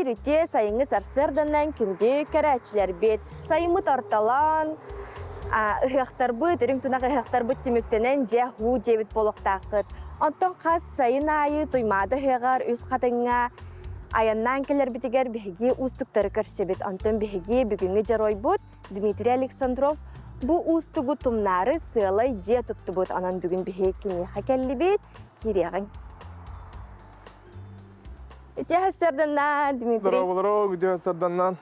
Биир үтүө сайыҥҥы сарсыарданан күндү көрөөччүлэрбит, сайыммыт ортолоон, ыһыахтарбыт, үрүҥ тунах ыһыахтарбыт түмүктэнэн дьэ һуу диэбит буолуохтааххыт. Онтон хас сайын аайы Туймаада ыһыаҕар Үс Хатыҥҥа айаннаан кэлэрбитигэр биһиги уустуктары көрсөбүт. Онтон биһиги бүгүҥҥү дьоруойбут Дмитрий Александров бу уустугу тумнаары сыалай дьиэ туттубут. Онон бүгүн биһиги киниэхэ кэллибит. Киириэҕиҥ. Үтүө сарданнан, Дмитрий. Дорооболору, үтүө сарданнан.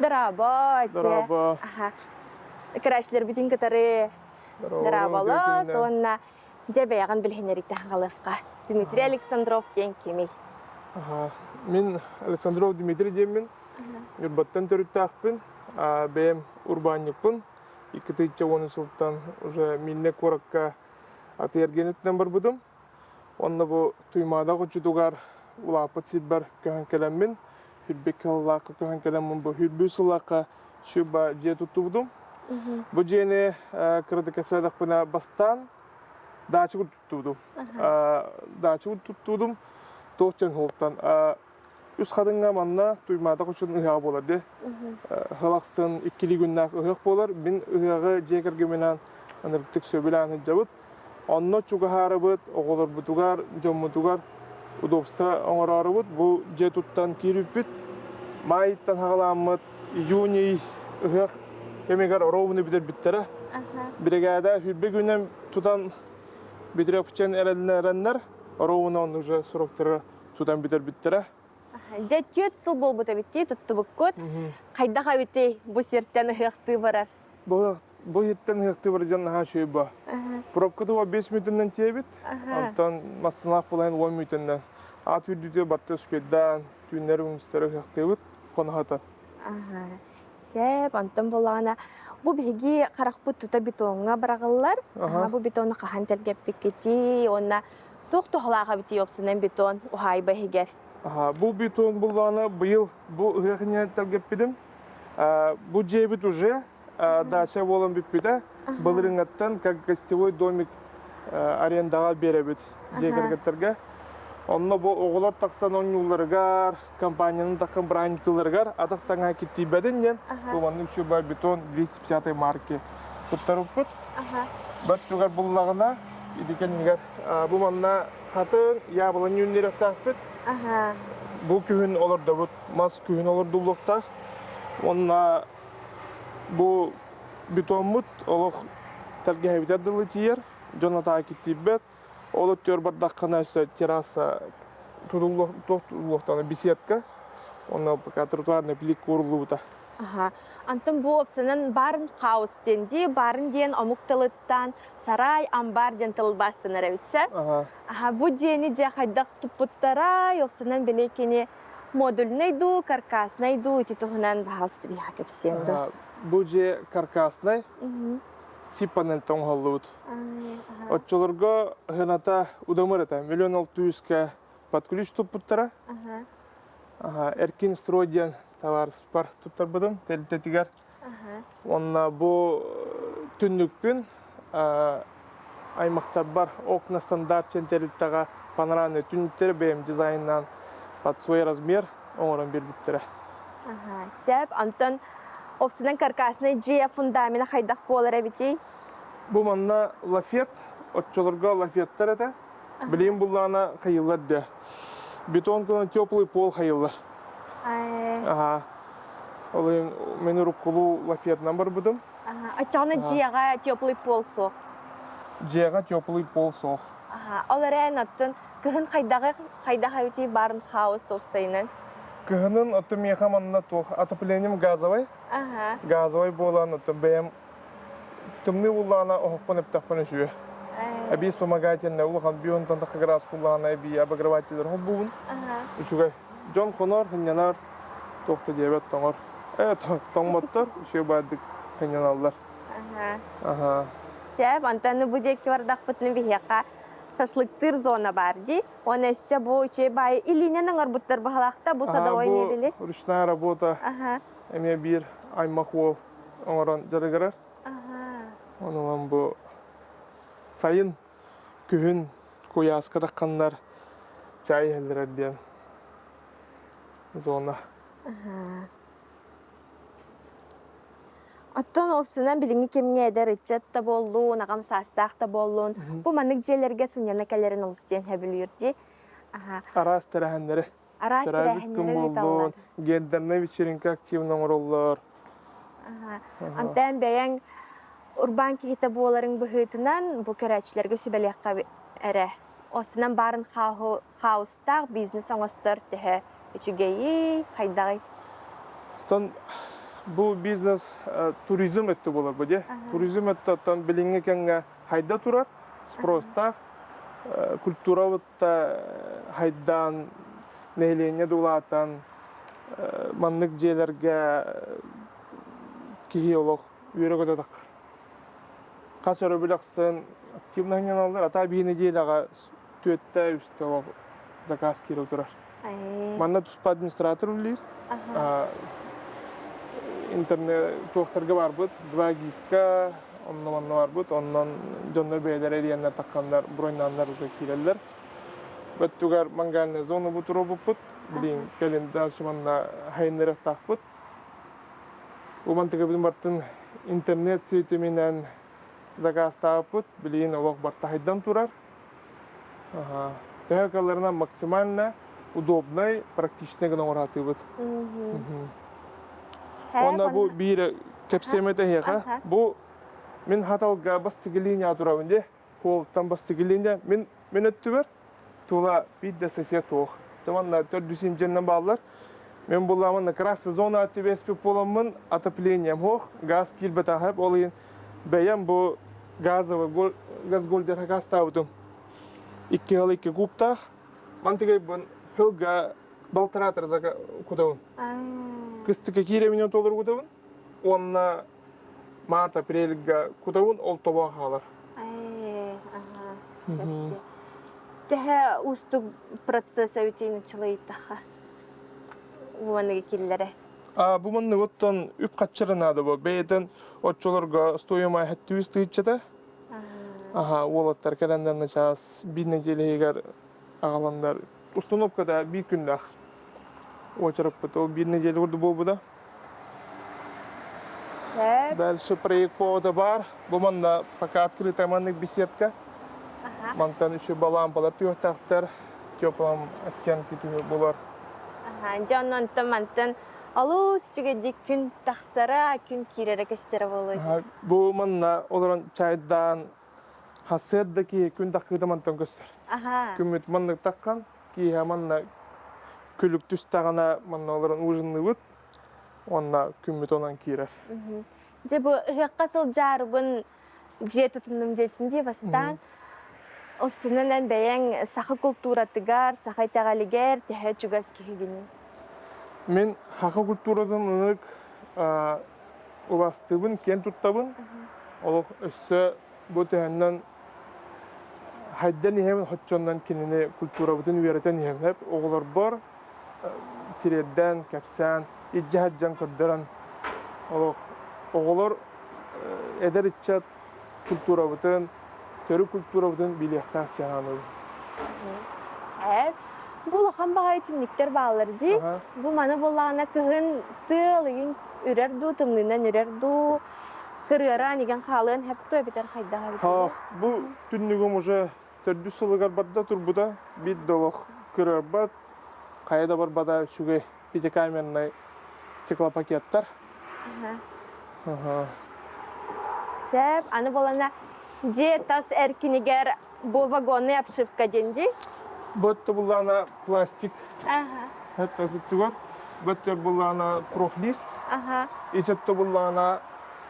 Дорообо, Дорообо. Көрөөччүлэрбитин кытары дорооболос уонна дьэ бэйэҕин билиһиннэриктэ хаалыахха. Дмитрий Александров диэн кимий? Мин Александров Дмитрий диэммин. Ньурбаттан төрүттээхпин. Бэйэм урбаанньыкпын. 2010 сылтан уже Мильне куоракка атыы-эргиэн барбытым. Онно бу Туймаада хочотугар улааппыт сирбэр көһөн кэлэммин, Хүрбэккэ сыллаахха көһөн кэлэммин бу Хүрбүү сыллаахха чуба дьиэ туттубутум. Бу дьиэни кыратык кэпсээтэхпинэ бастаан даача туттубутум. Даача туттубутум туох дьон холтан Үс Хатыҥҥа манна Туймаада хочотун ыһыаҕа буолар дии. Ыһыах ахсын иккилии күннээх ыһыах буолар. Мин ыһыаҕы дьиэ кэргэмминээн ынырыктык сөбүлээн сылдьабыт. Онно чугаһаарыбыт, оҕолорбутугар, дьоммутугар удобство оҥороорубут. Бу дьиэ туттан киирбиппит. Маайыттан саҕаламмыт июнь ыһыах кэмигэр оруобуну бүтэрбиттэрэ. Биригээдэ сүүрбэ күнүн тутан бүтэрэ эрэннэр, оруобуна он уже сроктары тутан бүтэрбиттэрэ. Дьэ, түөрт сыл буолбут эбиттии туттубуккут. Хайдах эбитий бу сиртэн ыһыахтыы барар? Бу бу иһиттэн ыһыахтыы барар дьон наһаа үчүгэй бу. Пробка туга 5 мүнүүтүнэн тиийэбит. Онтон массыыналаах буолан 10 мүнүүтүнэн. Аат үрдүтү барта успейдаан, түүннэри үҥүстэри ыһыахтыыбыт, хоноһото. Сөп, онтон буоллаҕына бу биһиги харахпыт тута бетоҥҥа быраҕыллар. Бу бетону хаһан тэлгэппиккитий уонна Туох туһалаах эбитий уопсайынан бетон уһаайба иһигэр? Бу бетон буллаҕына быйыл бу ыһыах иннинэ тэлгэппитим. Бу дьиэбит уже дача буолан бүппүтэ. Былырыҥҥаттан как гостевой домик арендаҕа биэрэбит дьиэ кэргэттэргэ. Онно бу оҕолор тахсан оонньуулларыгар, компанияны таххан бырааһынньыктыылларыгар атах таҥаһа киттийбэтин диэн бу маннык үчүгэй бетон 250 марки туттарыппыт. Бөттүгэр буллаҕына ити кэннигэр бу манна хатыҥ, яблоня үүннэриэхтээхпит. Бу күһүн олордобут, мас күһүн олордуллуохтаах. Уонна бу бетоммут олох тэлгэһэбитэр дылы тиийэр, дьон атаҕа киттийбэт. Ол өттүгэр бардаххына өссө терраса тутуллуохтаах беседка, уонна пока тротуарная плитка ууруллубута. Аха. Антон бу уопсанан барын хаус диэн дии, барын диэн омук тылыттан сарай, амбар диэн тылбаастанар эбитсэ. Аха, бу дьиэни дьэ хайдах туппуттара, уопсанан били кини модульнай дуу, каркаснай дуу ити туһунан баһаалыста биһиэхэ кэпсиэн дуу. Бу дьиэ каркаснай, сип-панельтан оҥоһуллубут. Оччолорго сыаната удамыр этэ, миллион алты жүзкэ под ключ туппуттара. Эркин строй диэн табаарыспар туттарбытым тэрилтэтигэр. Уонна бу түннүкпүн аймахтарбар окна стандарт диэн тэрилтэҕэ панорамный түннүктэри бэйэм дизайннаан под свой размер оҥорон биэрбиттэрэ. Сөп. Онтон опсунан каркасный дьиэ фундамена хайдах буолар эбитий? Бу манна лафет, оччолорго лафеттар этэ. Билигин буллаҕына хайыллар дэ. Бетон кылан теплый пол хайыллар. Аха. Ол иһин мин уруккулуу лафетынан барбытым. Оччоҕуна дьиэҕэ теплый пол суох. Дьиэҕэ теплый пол суох. Ол эрэн оттон кыһын хайдаҕы хайдах эбитий баарын хаос уопсайынан? Кыһынын оттон миэхэ манна туох отоплением газовай. Газовай буолан оттон бэйэм Тымныы буллаҕына оһохпун эптэхпинэ үчүгэй. Эбии вспомогательнай улахан бион тахха градус буллаҕына эбии обогревателлэр холбуубун. Үчүгэй. Дьон хонор, сынньанар, туох да диэбэт тоҥор. Э, тоҥмоттор, үчүгэй баардык сынньаналлар. Аха. Сөп, онтон бу диэки бардахпытына биһиэхэ шашлыктыыр зона баар дии. Уонна өссө бу үчүгэй баайы илиинэн оҥорбуттар баһалаахта бу садовой мебели. Ручная работа. Эмиэ биир аймах уол оҥорон дьарыгырар. Онон бу сайын, күһүн куйааска тахханнар чай иһэллэрэр диэн. зона. Оттон уопсайынан билиҥҥи кэмҥэ эдэр ыччат да буоллун, аҕам саастаах да буоллун, бу маннык дьиэлэргэ сынньана кэлэрин олус диэн сөбүлүүр дии. Аха. Араас тэрээһиннэри. Араас Төрөөбүт күн тэрээһиннэри буоллун, ыыталлар. гендернай вечеринка активно оҥороллор. Аха. Антон бэйэҥ урбаан киһитэ буоларыҥ быһыытынан бу көрөөччүлэргэ сүбэлиэххэ эрэ. Уопсайынан баарын хаустаах бизнес оҥостор төһө үчүгэйий, хайдаҕый? Оттон бу бизнес туризм өттө буолар бу дии. Туризм өттө оттон билиҥҥи кэмҥэ хайда турар, спростаах, культурабыт да хайдаан, нэһилиэнньэ да улаатан, маннык дьиэлэргэ киһи олох үөрэ-көтө таххар. Хас өрөбүл ахсын активно сынньаналлар, а биир нэдиэлэҕэ түөттэ үстэ олох заказ киирэ турар. Манна туспа администратор үлэлиир. Интернет туохтарга барбыт, 2ГИСка, онно манна барбыт, онон дьоннор бэйэлэрэ эрийэннэр тахханнар, броньнааннар уже киирэллэр. Өттүгэр мангальная зона бу туруорбуппут. Билин кэлин дальше манна хайыннарыахтаахпыт. Бу мантыкабытын бартын интернет ситиминэн заказтаабыппыт. Билигин олох барта хайдан турар. Төһө кыалларынан максимально удобнай, практичный гына оҥоратыыбыт. Уонна бу биир кэпсиэм этэ эһиэхэ. Бу мин хаталга бастакы линия турабын дии. Хуолтан бастакы линия. Мин мин өттүбэр тула биир да сосед суох. Манна төрдүс инженнен бааллар. Мен булламын красная зона түбэспит буоламмын отоплением суох, газ киирбэтэҕэ ол иһин бэйэм бу газовый газгольдер газтаабытым. Икки хал икки кубтаах. Мантыгайбын хылга балтараатыр кутабын. Кыстыкка киирэбинэн толору кутабын. Уонна март апрельга кутабын ол тобоо хаалар. Төһө уустук процесс эбитин чылыйтаха уоныгы киллэрэ? Бу маннык оттон үп хаччары наада бу. Бэйэтин оччолорго стоимость 700 тыһыынчата. Аха, уолаттар кэлэннэр начаас биир нэдиэлэ иһигэр аҕаланнар установката биир күннээх уочараппыт. Ол биир нэдиэлэ курдук буолбута. Дальше проект повода бар. Бу манна пока открытая маннык беседка. Мантан еще лампалар түһүөхтээхтэр. Теплом оттенки түһү булар. Дьэ онон мантан олус үчүгэйдик күн тахсара, күн киирэрэ көстөрө буолуо. Бу манна олорон чайдаан хасыар да киһи күн таххыыта мантан көстөр. Күммүт маннык таххан, киэһэ манна күлүк түстэҕинэ манна олорон ужинныыбыт уонна күммүт онон киирэр. Дьэ бу ыһыахха сылдьаарыбын дьиэ тутуннум диэтин дии бастаан. Овсынан эн бэйэҥ саха култууратыгар, саха итэҕэлигэр төһө чугас киһигиний? Мин саха культуратын ынык убастыыбын, киэн туттабын. Олох өссө бу төһөннөн хайдан иһэбин хоччоннон кинини культурабытын үөрэтэн иһэбин. Оҕолорбор тириэрдэн, кэпсээн, илдьэ сылдьан көрдөрөн олох оҕолор эдэр ыччат культурабытын, төрүт культурабытын билиэхтээх дьаһанабын. Ээ, бу улахан баҕайы түннүктэр бааллар дии. Бу маны буоллаҕына кыһын тыал ыйын үрэр дуу, тымныынан үрэр дуу, кырыараан игэн хаалыан сөп дуо эбэтэр хайдах эбит? Бу түннүгүм уже төрдүс сылыгар барда турбута. Биир да олох кырыарбат, хайа да барбата үчүгэй пятикамернай стеклопакеттар. Сөп, аны буолана дьиэ тас эркинигэр бу вагонный обшивка диэн дии? Бөттө буллаана пластик. Өттө Бөттө буллаана профлист. Ис өттө буллаана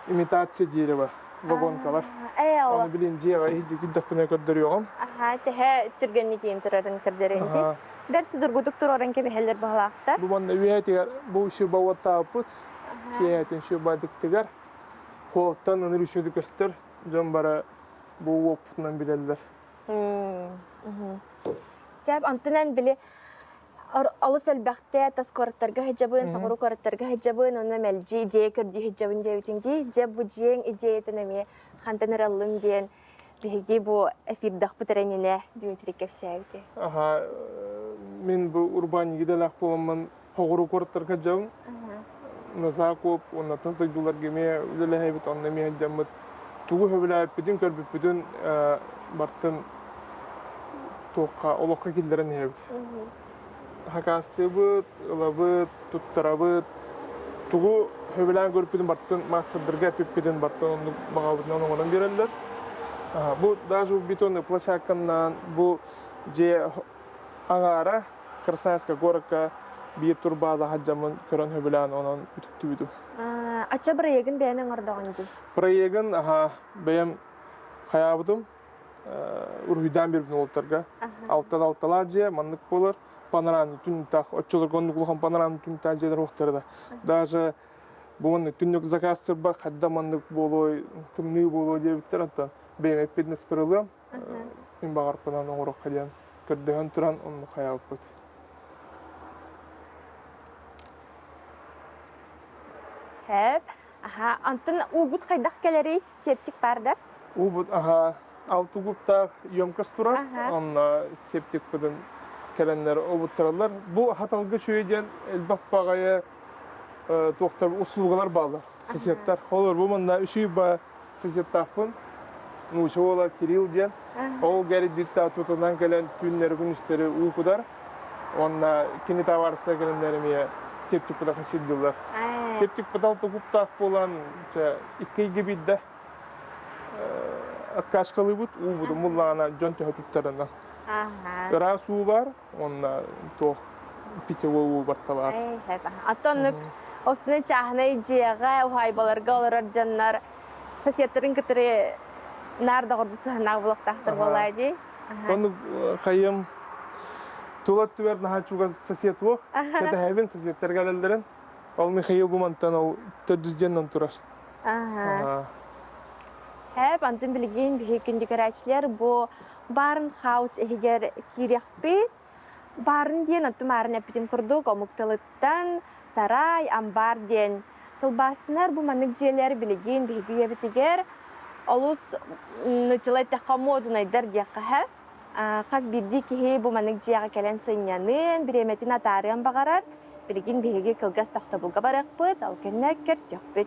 имитация дерева вагонкалар. Оны билин дьиэҕэ иһдикиддахпына көрдөрүөҕүм. Аха, төһө түргэнник иин турарын көрдөрүнчи. Бэр судургутук туруоран кэбиһэллэр баһылаахтар. Бу манна үөһэтигэр бу шуба уоттаабыппыт. Киэһэтин шубадыктыгар хуолтан ыныр үчүгэй көстөр. Дьон бары бу уоппутунан билэллэр. Сөп, онтунан били олус элбэхтэ тас куораттарга сылдьабын, соҕуруу куораттарга сылдьабын, онно мэлдьи идея көрдүү сылдьабын диэбитиҥ дии. Дьэ, бу дьиэҥ идеятын эмиэ хантан эрэллиҥ диэн биһиги бу эфирдахпыт эрэнинэ Дмитрий кэпсээбитэ. Аха, мин бу урбаан идэлээх буоламмын. Хоҕуруу куораттарга дьон Назакуп уонна тас дойдуларга эмиэ үлэлэһэбит, онно эмиэ дьаммыт тугу сөбүлээбиппитин, көрбүппүтүн бартын туохха олоххо киллэрэн иһэбит. Хакаастыыбыт, ылабыт, туттарабыт. Тугу сөбүлээн көрбүппүтүн бартын маастардарга эппиппитин бартын оннук баҕабытынан оҥорон биэрэллэр. Бу даже бетонный площадканнан бу дьиэ аҥаара Красноярскай куоракка биир турбааза сылдьаммын көрөн сөбүлээн онон үтүктүбүтүм. Ачча проегын бэйэн оҥордоҕун дии? Проегын аха бэйэм хайаабытым уруһуйдаан биэрбитим уолаттарга. Алтан алталаах дьиэ маннык буолар панорамный түннүктээх оччолорго оннук улахан панорамный түннүктээх дьиэлэр уохтара да. Даже бу маннык түннүк заказтырба хайда маннык буолуой тымныы буолуо диэбиттэр оттон бэйэм эппитинэспэр ылыам Мин баҕарпынан оҥоруохха диэн көрдөһөн туран оннук хайаабыппыт. Хэп. Аха, антон уубут хайдах кэлэрий? Септик бар да? Уубут, аха, алты кубтаах емкость турар. Онно септикпытын кэлэннэр обуттараллар. Бу хаталга үчүгэй диэн элбэх баҕайы туохтар услугалар бааллар. Соседтар. Холор бу манна үчүй ба соседтаахпын. Нууча уола Кирилл диэн. Ол гэриддитта тутунан кэлэн түүннэри күнүстэри уу кудар. Уонна кини табаарыстар кэлэннэр эмиэ септик пытаха сирдилэр. Септик пытал тукуптаах буолан икки ыйга биирдэ откачкалыыбыт уубутун муллаҕына дьон төһө туттарынан. Ыраас уу бар, уонна туох питьевой уу барта баар. Оттон осунун чааһынай дьиэҕэ, уһаайбаларга олорор дьоннор соседтарын кытары наар доҕорду сыһыаннаах буолуохтаахтар буолаа дии. Оннук хайым тула өттүгэр наһаа чугас сосед суох. Кэтэһэбин соседтар кэлэллэрин. Ол Михаил бу мантан ол төрдүс дьиэннэн турар. Хэп, антын билигин биһи күндү бу Барын хаус иһигэр киириэхпит. Барын диэн оттум аарын эппитим курдук омук тылыттан сарай, амбар диэн тылбаастанар бу маннык дьиэлэр билигин биһиги үйэбитигэр олус нуччалай эттэххэ муодунайдар диэххэ сөп. Хас биирдии киһи бу маннык дьиэҕэ кэлэн сынньаныан, бириэмэтин атаарыан баҕарар. Билигин биһиги кылгас тохтобулга барыахпыт, ол кэннэ көрсүөхпүт.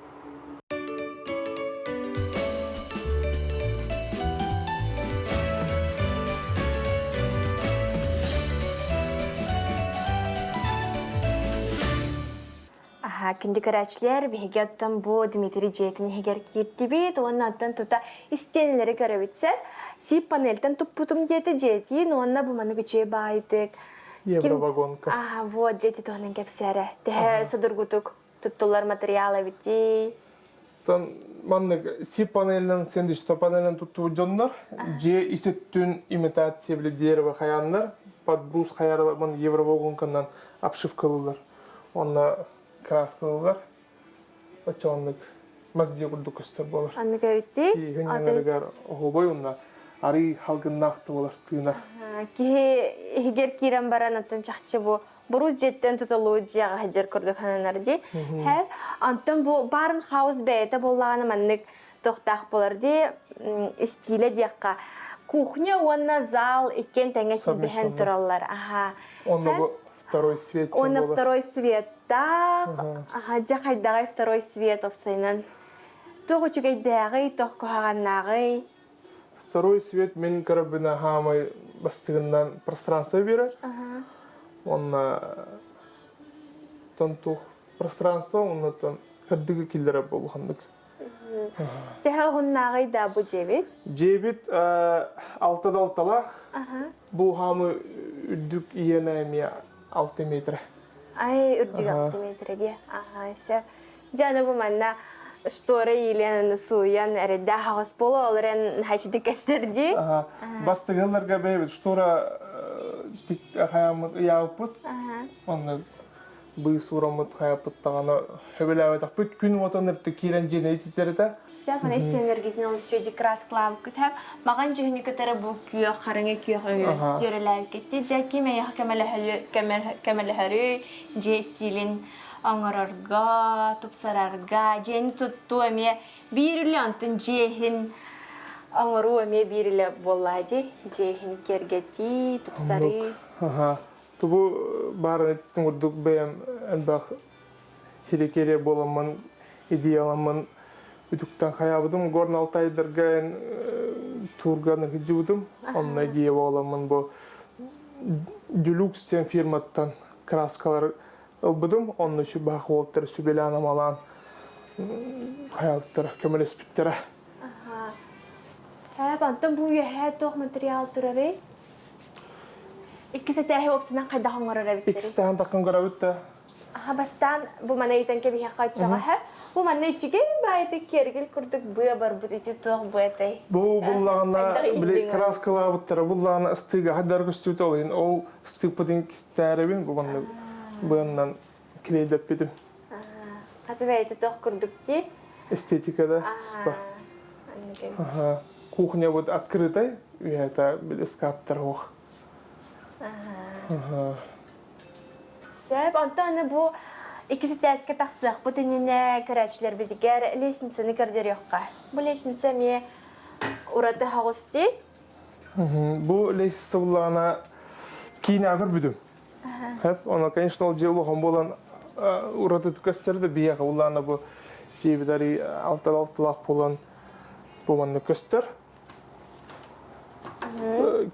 Аха, күндү көрөөччүлэр, биһиги оттон бу Дмитрий дьиэтин иһигэр киирдибит уонна оттон тута истиэнэлэри көрөбүт сэр. Сип панельтан туппутум диэтэ дьиэтин уонна бу маннык үчүгэй баайдык. Евровагонка. Аха, вот дьиэти туһунан кэпсээрэ. Төһө судургутук туттуллар материал эбитий? Тон маннык си панелинэн сэндвичтэ панелинэн туттубут дьоннор дьиэ ис өттүн имитация били дерево хайааннар под брус хайараларбын евровагонканан обшивкалыылар. Онно краскалыылар. Оччооннук мас дьиэ курдук көстөр буолар. Аннык эбитий? Киһи ньанарыгар оһуобай уонна арый халгыннаах буолар тыынар. Киһи иһигэр киирэн баран оттон чахчы бу Бурус дьиэттэн тутулуу дьиэҕэ сылдьар курдук сананар дии. Һэ, онтон бу баарын хаус бэйэтэ буоллаҕына маннык туохтаах буолар дии, истиилэ диэххэ кухня уонна зал иккиэн тэҥҥэ силбэһэн тураллар. Аха. Онно бу второй свет Уонна второй светтаах. Аха, дьэ хайдаҕай второй свет опсайынан. Туох үчүгэйдээҕий, туох куһаҕаннааҕый? Второй свет мин көрөбүнэ хаамай бастыгынан пространство биэрэр. Уонна тон туох пространство оннуттан кырдыгы киллэрэр буолуханнык. Төһө уһуннааҕый да бу дьиэбит? Дьиэбит алта да алталаах. Бу хаамы үрдүк иэнэ эмиэ 6 метр. Ай, үрдүк 6 метр дии. Аха, все. Дьэ, аны бу манна штора иилэн, сууйан эрэйдээх аҕыс буолуо, ол эрэн хачыды кэстэр дии. Бастыгылларга бэйэбит штора хайааммыт ыйаабыппыт. Онно быыс уураммыт хайаппыт даҕаны хөбөлөөбөтөхпүт күн уотун ырты киирэн дьиэни ититэритэ. Сафана исэнергизин олус үчүгэй краскалаабыккыт һэ. Маҕан дьүһүнү кытары бу күөх, хараҥа күөх өҥү дьүөрэлээбиккит. Дьэ, ким эйиэхэ көмөлөһөрүй, дьиэ стилин оҥорорго, тупсарарга, дьиэни туттуу эмиэ биир үлэ, онтон дьиэ иһин оҥоруу эмиэ биир үлэ буоллаа дии. Дьиэ иһин киэргэтии, тупсарыы. Тубу баарын эттин курдук бэйэм элбэх хирикерия буоламмын, идеяламмын үтүктэн хайаабытым. Горно Алтайдарга туурга сылдьыбытым. Онно идея буоламмын бу Делюкс диэн фирматтан краскалар ылбытым. Онно үчүгэй уолаттар сүбэлээн-амалаан хайаабыттара, көмөлөспүттэрэ. Һээп, онтон бу үөһээ туох материал турарый? Иккис этээһи уопсанан хайдах оҥорор эбиттэрий? Иккистээн такын көрөбүт да. Аха, бастаан бу маны ыйтан кэбиһиэххэ оччоҕо һэ. Бу манна үчүгэй баайыты киэргэл курдук быа барбыт ити туох быатай? Бу буллаҕына били краскалаабыттара буллаҕына ыстыыга хадар көстүбүт ол иһин ол ыстыыппытын кистээрэбин бу маннык быаннан клейдэппитим. Хата бэйэтэ туох курдук дии? Эстетика да туспа. Кухня вот открытай, это ыскааптар ох. Сөп, онтон аны бу иккис этээскэ тахсыахпыт иннинэ көрөөччүлэрбитигэр лестницаны көрдөрүөххэ. Бу лестница эмиэ ураты соҕус дии. Бу лестница буллаҕына киинэҕэ көрбүтүм. Ону, конечно, ол дьиэ улахан буолан ураты көстөр да биһиэхэ улаана бу дьиэбит арый алталаах буолан бу маннык көстөр.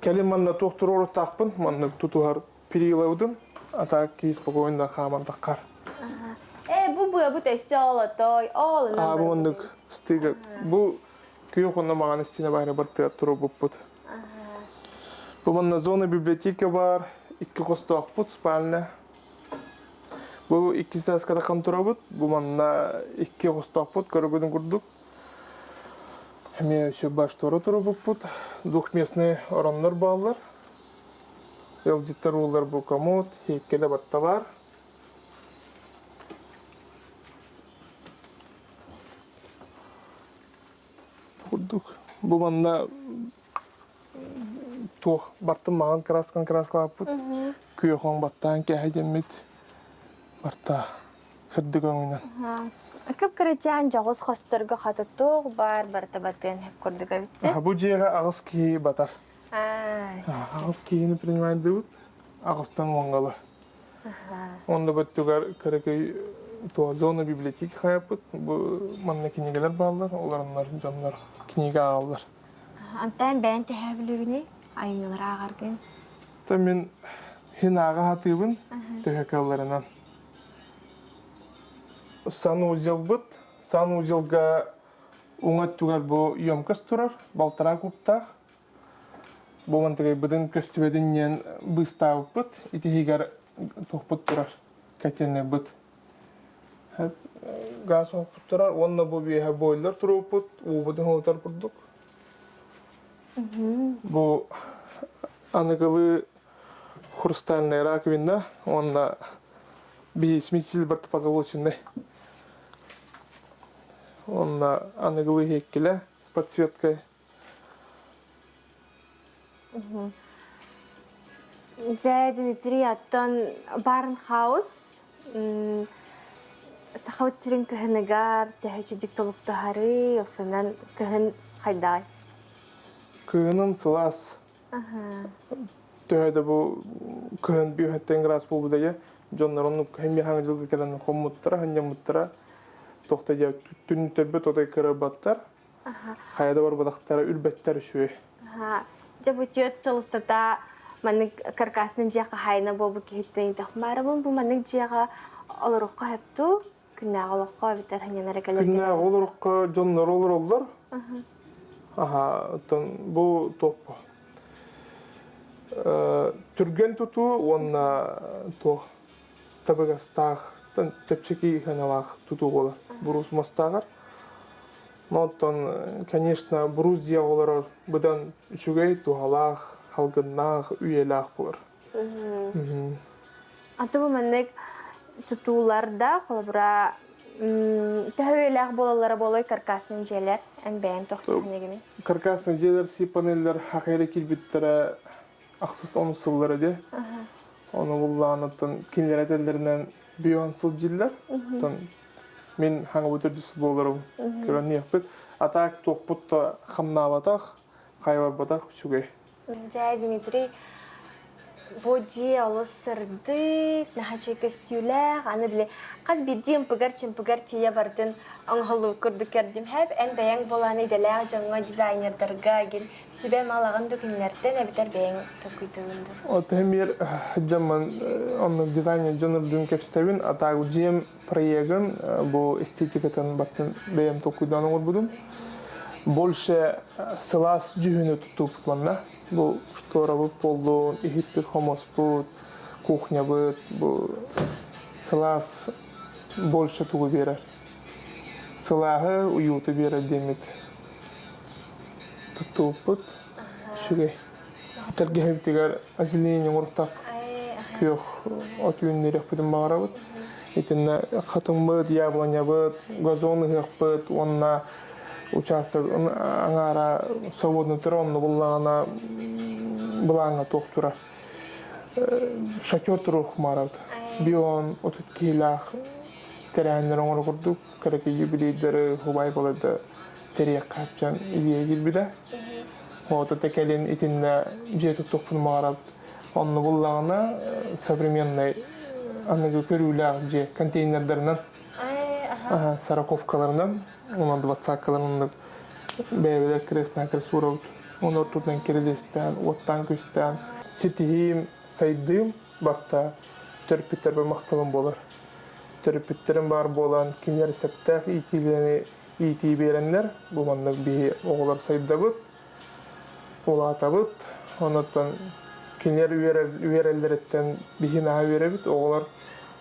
Кэлин манна туох туруоруттаахпын, маннык тутуһар перилабытын, а так киһи спокойно хааман таххар. Э, бу быабыт өссө олотой, ол А бу маннык стыга. Бу күөх онно маҕан истине баайна бартыгар туруорбуппут. Бу манна зона библиотека бар, икки хостоохпут, спальня. Бу икки сааската турабыт, бу манна икки хостоохпут, көрөгүнүн курдук. Эмиэ еще баштора турубуппут, двухместный ороннор бааллар. Ыалдьыттар уулар бу комод, хиэккэлэ барта бар. Курдук. Бу манна туох бартын маҕан краскан краскалааппыт. Күөх баттаан кээһэ барта сырдык өҥүнэн. Кып-кырачаан дьоҕус хосторго хата туох баар барыта батыан курдук эбит. Бу дьиэҕэ аҕыс киһи батар. Аҕыс киһини принимайдыбыт. Аҕыстан уонгалы. Онно бөттүгэр кыракый туох зона библиотеки хайаппыт. Бу манна кинигэлэр бааллар, олороннор дьоннор кинигэ ааҕаллар. Антан бэйэн төһө айымньылары ааҕаргын? Та мин хин ааҕа хатыыбын төһө кыалларынан. Санузелбыт, санузелга уҥа өттүгэр бу емкость турар, балтараа кубтаах. Бу мантыгайбытын көстүбэтин диэн быыстаабыппыт. Итиһигэр туохпут турар, котельнайбыт. Газ оһохпут турар уонна бу биэһэ бойлер турууппут, уубутун ылытар курдук. Бу аныгылыы хрустальная раковина уонна биһи смеситель барыта позолоченный. Уонна аныгылыы иһиэккилэ с подсветкой. Дьэ, Дмитрий, оттон Барнхаус Сахабыт сирин кыһыныгар төһө чэбдик толуктаһарый, осунан кыһын хайдаҕай? Кыһынын сылаас. Төһө да бу кыһын бүөһэттэн градус буолбута дьэ, дьоннор оннук кыһын хаҥа дьылга кэлэн хоммуттара, ханньаммыттара, тохто дьэ түннүктэрбит отой кырарбаттар. Хайа да барбатахтара үрбэттэр үчүгэй. Дьэ бу түөрт сыл устата маннык каркасный дьиэ хаһаайына буолбут киһиттэн ыйытахмаарабын бу маннык дьиэҕэ олоруохха сөп дуу? Күннээҕи олоххо эбэтэр ханньанара кэлэр Күннээҕи олорукка дьоннор олороллор. Аха, оттон бу туох бу? Түргэн тутуу уонна туох табыгастаах, чэпчэки ханалаах тутуу буолар. Буруус мастааҕар. Но оттон, конечно, буруус дьиэ олорор быдан үчүгэй, туһалаах, халгыннаах, үйэлээх буолар. Аты бу маннык тутууларда, холобура, төһө үйэлээх буолаллара буолуой каркасный дьиэлэр? Эн бэйэҥ тохтуур Каркасный дьиэлэр си-панеллэр хахайра киирбиттэрэ ахсыс онус сыллара дии. Ону буллаан оттон кинилэр этэллэринэн бион сылдьыллар. Оттон мин хаҥабыт үрдүс буоларым көрөн иһэппит. А так туохпут да хамнаабатах, хайварбатах үчүгэй. Дьэ, Дмитрий, Бу дьиэ олус сырдык, наһаа көстүүлээх, аны били хас биирдии ымпыгар-чымпыгар тиийэ бардын оҥоһуллубут курдук көрдүм. Хэп эн бэйэҥ буолаан идэлээх дьоҥҥо, дизайнердарга гин сүбэ малаҕын да күннэртэн эбэтэр бэйэҥ толкуйдуугун дуу? От эмиэр дьоммун оннук дизайнер дьонурдуун кэпсэтэбин, а так дьиэм проегын бу эстетикатын баттын бэйэм толкуйдаан оҥорбутум. Больше сылаас дьүһүнү туттубут манна. Бу шторабыт буоллун, иһиппит хомоспут, кухнябыт бу сылаас больше тугу биэрэр. Сылааһы, уюту биэрэр диэммит туттубуппут үчүгэй. Тэлгэһэбитигэр озеленение оҥоруктаах күөх от үүннэриэхпитин баҕарабыт. Итиннэ хатыҥмыт, яблонябыт, газон ыһыахпыт уонна учаастак аҥаара свободно турар, онно буллаҕына былааҥҥа туох турар. Шатер туруох маарабыт. Бион 30 киһилээх тэрээһиннэр оҥоро курдук, кыракый юбилейдары хубай балайда тэриэххэ хапчан идея киирбитэ. Оҕото кэлин итиннэ дьиэ туттуохпун баҕарабыт. Онно буллаҕына современный аныгы көрүүлээх дьиэ контейнердарынан, сороковкаларынан, онон двадцаткаларынан бэйэбэлэр крест-накрест суурабыт. Оны ортотунан кирилиэстээн, уоттаан-күстээн ситиһиим, сайдыым барта төрөппүттэрбэр махталым буолар. Төрөппүттэрим баар буолан, кинилэр сөптөөх иитиилэри иитии биэрэннэр, бу маннык биһи оҕолор сайдабыт, улаатабыт. Онуттан кинилэр үөрэллэриттэн биһи наһаа үөрэбит. Оҕолор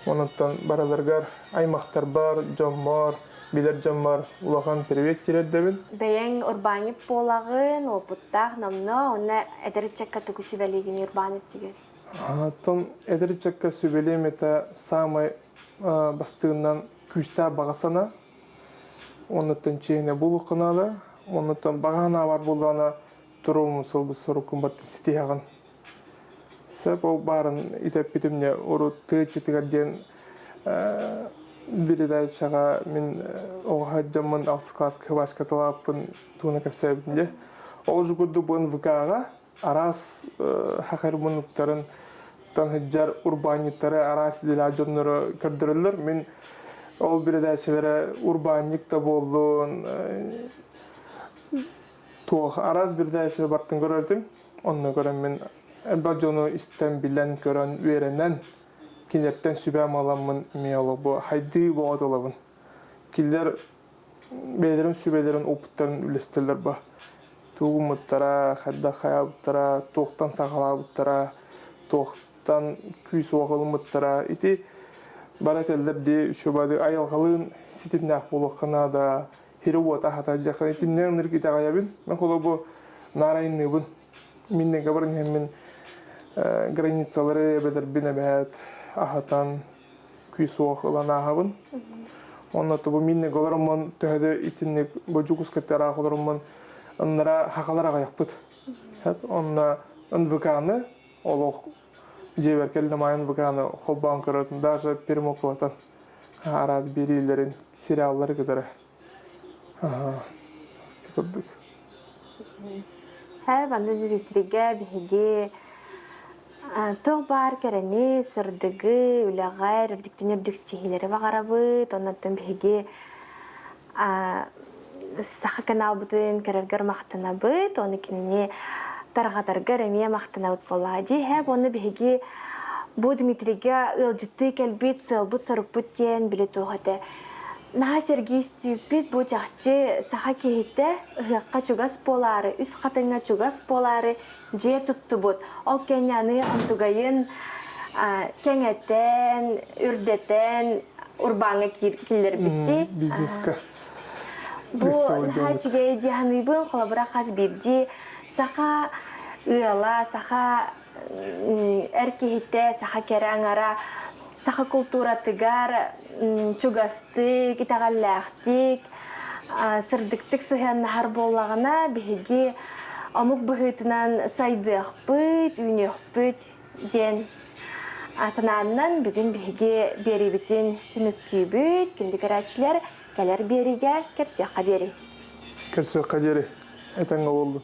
онуттан барыларыгар аймахтарбар, дьоммор, билэр дьоммор улахан привет тириэрдэбин. Бэйэҥ урбаанньыт буолаҕын, уопуттаах номнуо, уонна эдэр ыччакка тугу сүбэлиигин урбаан өттүгэр? Оттон эдэр ыччакка сүбэлиэм этэ саамай бастыҥынан күүстээх баҕа санаа. Оннуттан чиэһинэ буолуохха наада. Оннуттан баҕа санаа баар буоллаҕына туруомун сылбыт соруккун барытын ситиһэҕин. Сөп ол баарын итэппитим не урут тыа иччитигэр диэн передачаҕа мин оҕо сылдьаммын алтыс кылааска хыбашка талааппын туһунан кэпсээбитим дии. Ол же курдук бу НВК-ҕа араас хахыр муннуктарын сылдьар урбаанньыттары араас идэлээх дьоннору көрдөрөллөр. Мин ол передачалара урбаанньык да буоллун, туох араас передачалары бартын көрөрдүм. Онно көрөн мин элбэх дьону истэн, билэн, көрөн, үөрэнэн, кинилэртэн сүбэ аламмын эмиэ олох хайдыы боҕот ылабын. Кинилэр бэйэлэрин сүбэлэрин опыттарын үллэстэллэр ба. Тугуммуттара, хайдах хайаабыттара, туохтан саҕалаабыттара, туохтан күүс-уох ылыммыттара. Ити бары этэллэр дии үчүгэйдик айылҕалыын ситимнээх буолуохха наада, сири-уоту аһатар дьахтар итиннэ ынырык итэҕэйэбин. Мен холобу наарайынныыбын. Миннеге баран иһэммин границалары эбэтэрбин эбээт аһатан күүс-уох ылан ааһабын. Онно бу миннеге олороммун төһө да итинник бу Дьокуускайга ыраах олороммун ыннара хахалар аҕыйахпыт. Онно НВК-ны олох дьиэбэр кэллим аайы НВК-ны холбоон көрөтүм даже перемоклатан араас биэриилэрин сериаллары кытары ити курдук. Һэ, манна Дмитригэ биһиги туох баар кэрэни, сырдыгы, үлэҕэр үрдүктэн үрдүк ситиһиилэри баҕарабыт. Оннуттан биһиги саха каналбытын көрөргөр махтанабыт, уонна кинини тарҕатаргар эмиэ махтанабыт буоллаҕа дии. Һэ, уонна биһиги бу Дмитрийгэ ыалдьыттыы кэлбит сыалбыт-сорукпут диэн били туох этэ. Наһаа сэргии истибиппит бу чахчы саха киһитэ ыһыахха чугас буолаары, үс хатыҥҥа чугас буолаары дьиэ туттубут. Ол кэннэ аны онтугайын кэҥэтэн, үрдэтэн урбааҥҥа киллэрбиттии. Бизнеска. Бу наһаа үчүгэй дии саныыбын. Холобура хас биирдии саха ыала, саха эр киһитэ, саха кэрэ аҥара саха култууратыгар чугастык, итэҕэллээхтик, сырдыктык сыһыаннаһар буоллаҕына, биһиги омук быһыытынан сайдыахпыт, үүнүөхпүт диэн санааннан бүгүн биһиги биэриибитин түмүктүүбүт. Күндү көрөөччүлэр, кэлэр биэриигэ көрсүөххэ диэри. Көрсүөххэ диэри. Этэҥҥэ буоллун.